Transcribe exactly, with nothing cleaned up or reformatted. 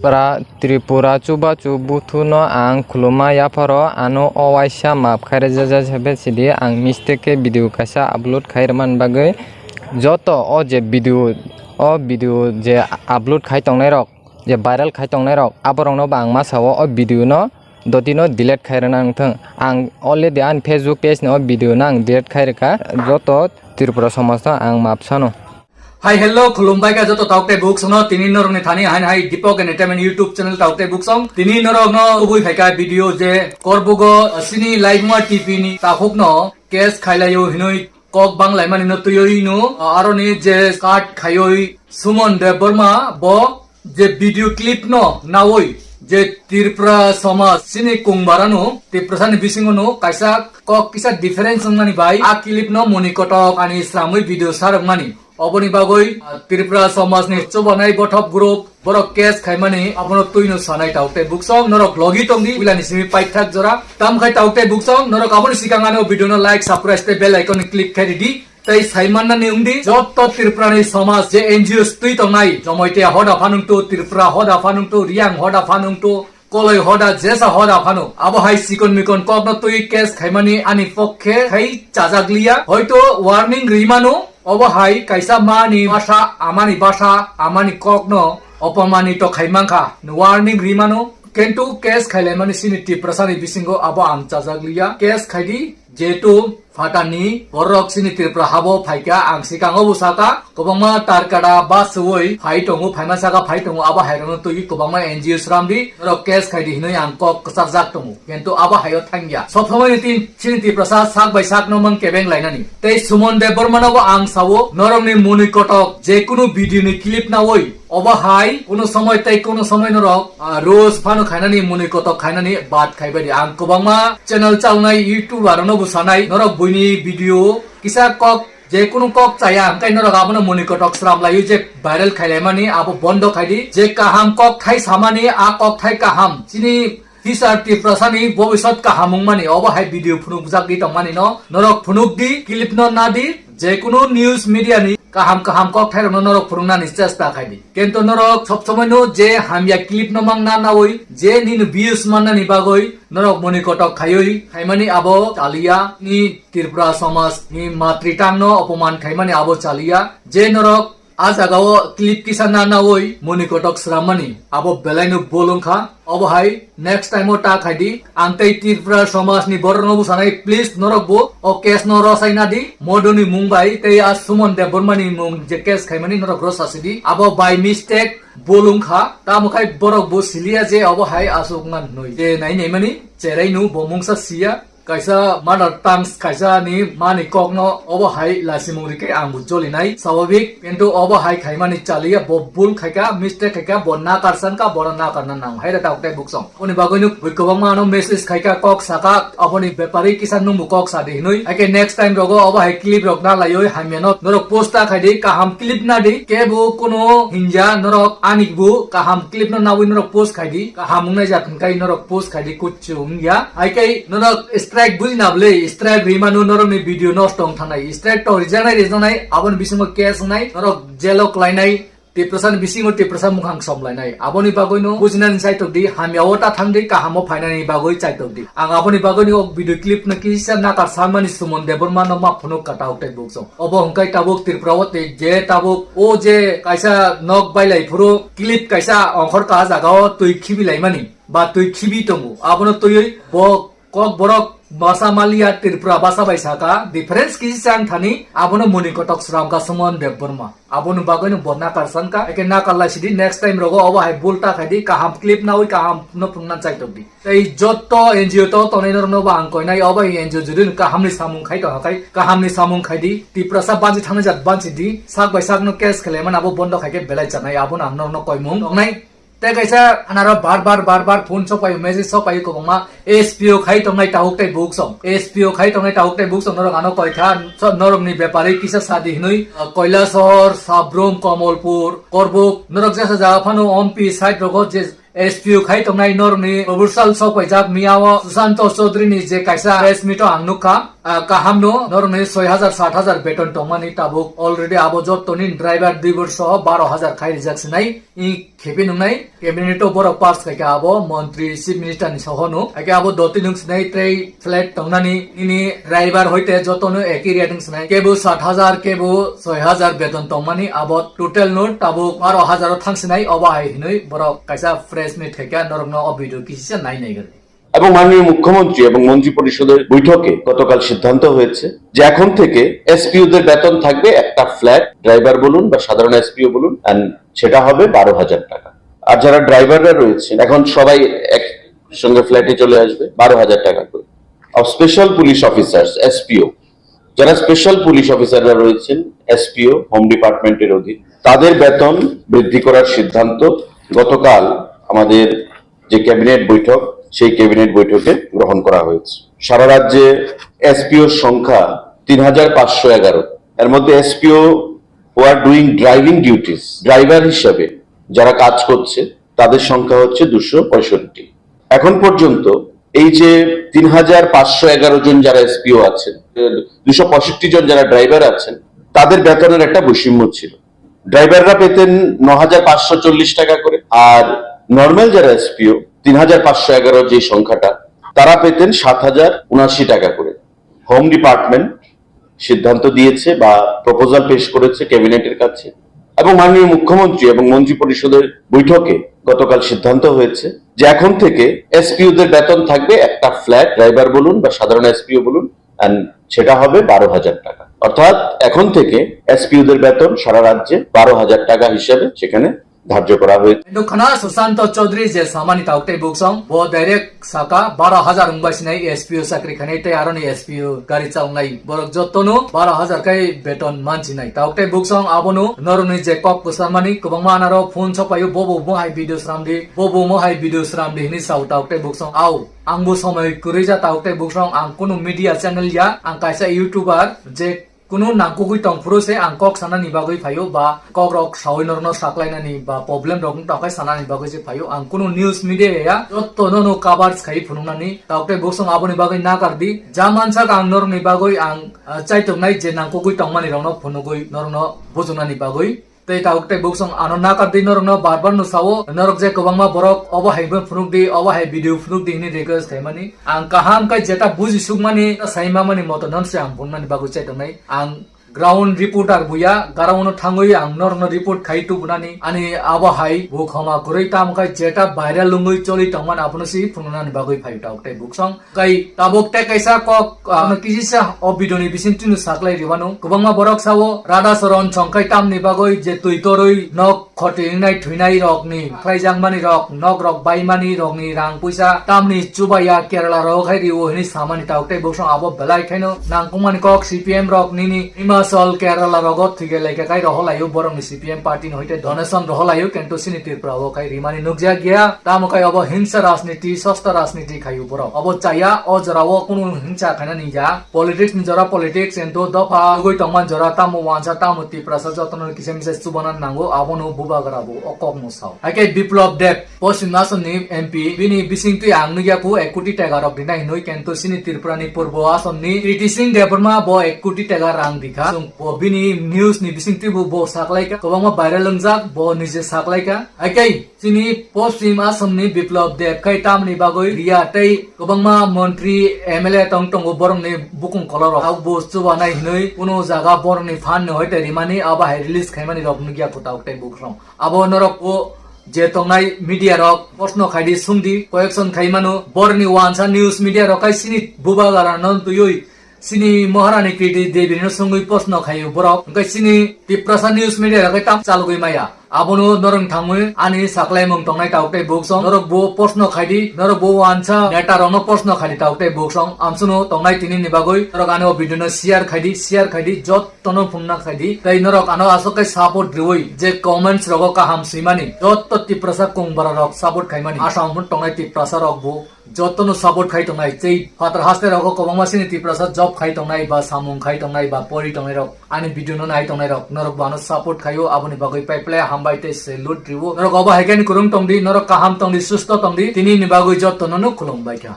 Pra Tripura chubachu buthu no ang khuluma yapharo ano o waisa maaf khairajak sidi ang mistake khe video kaisa upload khairwmani bagwi joto o je video o video je upload khai tongnai rok je viral khai tongnai rok aborok no bo ang masa o o video no dotino delete khairwna wngthang ang already ani Facebook page no o video no ang delete khairwkha joto Tripura somaj no ang maaf sano. Hai hello khulumbai kha joto tauk tei buk sono tini norokni thani hain hai Deepak Entertainment YouTube channel tauk tei buk song tini norok no ubui phaikha video je korbugo sini Laibuma T V ni takhuk no case khailaio hinui kok bang laimani no tuyoi no aroni je cut khaioi Suman Debbarma bo je video clip no naoi je Tripura somaj sini kungbarano Tiprasani bisingo no kaisa kok kisa difference wngmani bai a clip no moni kotok ani sramwi video sarwkmani. Oboni bagwi, ah, Tripura somajni chubanai bothop group borok case khaimani abono twino sanai tauk tei buksong norok logi tongdi wilani simi paithak jora. Tamkhai tauk tei buksong norok aboni sikang ano video no like, subscribe tei bell icon ni click khai ridi. Tei saimannani wngdi joto Tripurani somaj je N G Os twi tongnai Jamatia hoda phanungto, Tripura hoda phanungto, Riang hoda phanungto, Koloi hoda jesa hoda phano abo hai sikon mikon kokno twi case khaimani ani pokhe khai chajakliya. Hoito warning rimano obo hai kaisa mani basa, amani basa, amani kokno opomani to khaimankha. Warning rimano kintu case khailaimani sini Tiprasani bisingo abo ang chajakliya. Case khaidi jehetu phatani borok sini Tripura habo phaikha ang sikango bo saka kwbangma tarkada bus soi phai tongo, phaima saka phai tongo, abo hairokno twi kwbangma N G O sramdi norok case khaidi hinwi ang kok kwchajak tongo, kintu abo haio thangya. Sob somoi ni tin sini Tiprasa sak bai sak no mang kebeng lainani. Tei Suman Debbarma no bo ang sawo norokni muni kotok je kunu video ni clip naoi obo hai kuno somoi tei kuno somoi norok, ah, roast phano khainani muni kotok khainani bad khaibai di. Ang kwbangma channel chalnai YouTuber no bo sanai norok buini video kisa kok je kunu kok chaya hwnkhe norok abono muni kotok sram laio je viral khailaimani abo bondo khaidi. Je kaham kok thai samani a kok thai kaham chini future Tiprasani bobisot kaham wngmani obo hai video phunukjagwi tongmani no norok phunukdi, clip no nadi, je kunu news media ni kaham kaham kok thairokno norok phunuknani chesta khaidi. Kintu norok sob somoi no je hamya clip no mangna nawi je nini views mannani bagwi norok moni kotok khaiwi khaimani abo chaliya ni Tripura somaj ni matritang no opoman khaimani abo chaliya je norok a jagao clip kisa na nawi moni kotok srammani abo belaino bol wngkha. Obo hai next time o ta khaidi ang tei Tripura somaj ni borok no bwsanai, please norok bo o case no rosai nadi modoni mung bai tei a Suman Debbarma ni mung je case khaimani norok rosasidi abo by mistake bol wngkha tamo khai borok bo siliya je obo hai aswk ngan nui je nai naimani cherai no bo mungsa siya. Kaisa mother tongue kaisa ni mani kokno obo hai lasimung rikhe ang bo jolinai swababik, kintu obo hai khaimani chaliya bo bul khaika, mistake khaika, bo nakar sankha, bono nakarna nang hai da tauk tei buksong. Oni bagwi nuk bui kwbangma ano message khaika, kok saka, aboni bepari kisa nungbo kok sadi hinui. Haikhe next time rogo obo hai clip rok na laioi hamya no norok post ta khaidi, kaham clip nadi, kebo kuno hinja norok ani bo kaham clip no nawi norok post khaidi, kaham wngnai jat hwnkai norok post khaidi, kut Chwng ya. Hai kai norok strike buji na bwle, strike rimano norokni video nosto wng thanai. Strike to rijaknai rijaknai, aboni bisingo case wngnai, norok jail o klainai, Tiprasa ni bisingo Tiprasa mukhang som lainai. Aboni bagwi no bujinani chaitok di, hamya o ta thang di, kaham o phainani bagwi chaitok di. Ang aboni bagwi no o video clip no kisa nakar sanmani Suman Debbarma no ma phunuk ka tauk tei buksong. Obo hwnkhe tabuk Tripura o tei je tabuk o je kaisa nok bailai phuru clip kaisa ongkhor ka jaga o twi khibi laimani. Ba twi khibi tongo. Abono twiwi bo kok borok basa maliya Tripura basa bai saka, difference kisi chang thani, abono muni kotok sramka Suman Debbarma. Aboni bagwi no bo nakar sankha, eke nakar lai sidi next time rogo obo hai bulta khaidi, kaham clip nawi kaham no phunukna chaitok di. Tei jotto N G O to tongnai norokno bo ang koinai, obo hai N G O jodi no kaham ni samung khai tongkha khai, kaham ni samung khaidi, Tiprasa banchi thangna jat banchi di, sak bai sak no case khelaimani abo bondo khaikhe belai chanai, abono ang norokno koimung tongnai. Tei kaisa anaro bar bar bar bar phone sopaio, message sopaio kwbangma, S P O khai tongnai tabuk tei buksong. S P O khai tongnai tabuk tei buksong norok ano koikha, so norokni bepari kisa sadi hinui, uh, Kailasahar, Sabrum, Kamalpur, Korbuk, norok jesa jaga phano M P side rogo je S P O khai tongnai norokni proposal sopaijak miyao Susanto Chaudhary ni je kaisa press meet o ang nukha. Ah, kaham no, norokni soi hajar, sat hajar beton tongmani tabuk already abo jottoni driver dui bor soho baro hajar khai rijak sinai. I khepe nungnai cabinet o borok pass khaikha abo montri chief minister ni soho no. Haikhe abo doti nung sinai tei flat tongnani nini driver hoite jotono eki rate wng sinai. Kebo sat hajar, kebo soi hajar beton tongmani abo total no tabuk baro hajar o thang sinai obo hai hinui borok kaisa press meet khaikha norokno o video kisisa nai nai gari. এবং মাননীয় মুখ্যমন্ত্রী এবং মন্ত্রিপরিষদের বৈঠকে গতকাল সিদ্ধান্ত হয়েছে যে এখন থেকে এসপিওদের বেতন থাকবে একটা ফ্ল্যাট, ড্রাইভার বলুন বা সাধারণ এসপিও বলুন, and সেটা হবে বারো হাজার টাকা। আর যারা ড্রাইভাররা রয়েছেন, এখন সবাই একসঙ্গে ফ্ল্যাটে চলে আসবে, বারো হাজার টাকা করে। আর স্পেশাল পুলিশ অফিসার্স, এসপিও, যারা স্পেশাল পুলিশ অফিসাররা রয়েছেন, এসপিও হোম ডিপার্টমেন্টের অধীন, তাদের বেতন বৃদ্ধি করার সিদ্ধান্ত গতকাল আমাদের যে ক্যাবিনেট বৈঠক, সেই ক্যাবিনেট বৈঠকে গ্রহণ করা হয়েছে। সারা রাজ্যে এসপিওর সংখ্যা তিন হাজার পাঁচশো এগারো। এর মধ্যে SPO who are doing driving duties, driver হিসাবে যারা কাজ করছে, তাদের সংখ্যা হচ্ছে দুশো পঁয়ষট্টি। এখন পর্যন্ত এই যে তিন হাজার পাঁচশো এগারো জন যারা এসপিও আছেন, দুশো পঁয়ষট্টি জন যারা ড্রাইভার আছেন, তাদের বেতনের একটা বৈষম্য ছিল। ড্রাইভাররা পেতেন ন হাজার পাঁচশো চল্লিশ টাকা করে, আর নর্মাল যারা এসপিও, তিন হাজার পাঁচশো এগারো যে সংখ্যাটা, তারা পেতেন সাত হাজার উনাশি টাকা করে। হোম ডিপার্টমেন্ট সিদ্ধান্ত দিয়েছে বা প্রপোজাল পেশ করেছে ক্যাবিনেটের কাছে, এবং মাননীয় মুখ্যমন্ত্রী এবং মন্ত্রিপরিষদের বৈঠকে গতকাল সিদ্ধান্ত হয়েছে যে এখন থেকে এসপিওদের বেতন থাকবে একটা ফ্ল্যাট, ড্রাইভার বলুন বা সাধারণ এসপিও বলুন, and সেটা হবে বারো হাজার টাকা। অর্থাৎ এখন থেকে এসপিওদের বেতন সারা রাজ্যে বারো হাজার টাকা হিসেবে সেখানে ধার্য করা হয়েছে। Nukha na Sushanta Chaudhary je samani tauk tei buksong, bo direct saka baro hajar wngbai sinai S P O chakri khainai tei aroni S P O gari chawnai borok jotono baro hajar kai beton mansinai. Tauk tei buksong abono noroni je kok kwcharmani kwbangma anaro phone sopaio, bobo mohai video sramdi, bobo mohai video sramdi hini sao tauk tei buksong. Au, ang bo somoi kwrwi ja tauk tei buksong, ang kunu media channel ya, ang kaisa YouTuber je kunu nangkukgwi tongphuru se ang kok sanani bagwi phaio ba kok rok sawi norno saklainani ba problem rok wng tongkhe sanani bagwi se phaio. Ang kunu news media ya, joto nono covers khai phunuknani. Tauk tei buksong aboni bagwi nakardi. Ja mansak ang norokni bagwi ang, ah, chaitongnai je nangkukgwi tongmani rokno phunugwi norokno bujungnani bagwi. Tei tauk tei buksong ano nakardi norokno bar bar no sao, norok je kwbangma borok obo hai bo phunukdi, obo hai video phunukdi hini request khaimani. Ang kaham khe jeta buji sukmani, saimamani moto non se ang phunuknani bagwi chaitongnai. Ang ground reporter buya, ground no thangwi ang norokno report khai tubunani. Ani abo hai bo khoma kwrwi tamo khe jeta viral wngwi choli tongmani abono se phunuknani bagwi phaio tauk tei buksong. Kai tabuk tei kaisa kok, ah, ano kisisa o video ni bising tino saklai ribano. Kwbangma borok sao Radha Charan chongkhai tamni bagwi je twi torwi nok khoti wngnai thwinai rokni khlaijakmani rok, nok rok baimani rokni rang puisa tamni chubaya Kerala rok hai riwo hini samani tauk tei buksong abo belai khaino nangkukmani kok C P M rok nini Himachal Kerala rogo thwige leke kai roholaio borokni C P M party ni hoite donation roholaio, kintu sini Tripura o khai rimani nukjak ya. Tamo khai obo hingsa rajniti, sosta rajniti khaio borok. Obo chaya, o jora o kunu hingsa khainani ya. Politics ni jora politics, kintu dopha tugui tongman jora tamo wansa, tamo Tiprasa jotono kisa misa chubana nango, abono bubagra bo o kok no sao. Haikhe Biplab Deb, Poschim Assam ni M P, bini bisingtwi ang nukya ku ek koti taka rok rinai hinwi, kintu sini Tripura ni Purbo Assam ni Kriti Singh Debbarma bo ek koti taka rang dikha. Chwng bo bini news ni bisingtwi bo, bo saklaikha, kwbangma viral wngjak, bo nije saklaikha. Haikhe chini Poschim Assam ni Biplab Deb khai tamni bagwi riya tei kwbangma montri M L A tong tongo borokni bukung kolorok. Abo bo chubanai hinwi kunu jaga borokni phan ni hoite rimani abo hai release khaimani rok nukya ku tauk tei bukrok. Abo norok o je tongnai media rok proshno khaidi sungdi, koyekjon khaimano borni wansa news media rok kai sini bubagra non tuyoi sini Maharani Kriti Devi no sungwi proshno khaio borok. Hwnkhe sini Tiprasa news media rok kai tam chalogwi maya. Abono norok thangwi ani saklaimung tongnai tauk tei buksong. Norok bo proshno khaidi, norok bo wansa neta rokno proshno khaidi tauk tei buksong. Amsono tongnai tini ni bagwi norok ani o video no share khaidi, share khaidi, jot tono phunna khaidi. Tei norok ano aswk khe support riwi je comments rogo kaham swimani. Jotto Tiprasa kung bara rok support khaimani. Asam phun tongnai Tiprasa rok bo jotto no support khai tongnai. Tei phatar haste rogo kwbangma sini Tiprasa job khai tongnai ba samung khai tongnai ba pori tongnai rok. Ani video no nai tongnai rok. Norok bo ano support khaio aboni bagwi paiple hambai tei salute riwo. Norok obo hai khe ni kwrwng tongdi, norok kaham tongdi, susto tongdi. Tini ni bagwi jotto no no khulum bai kha.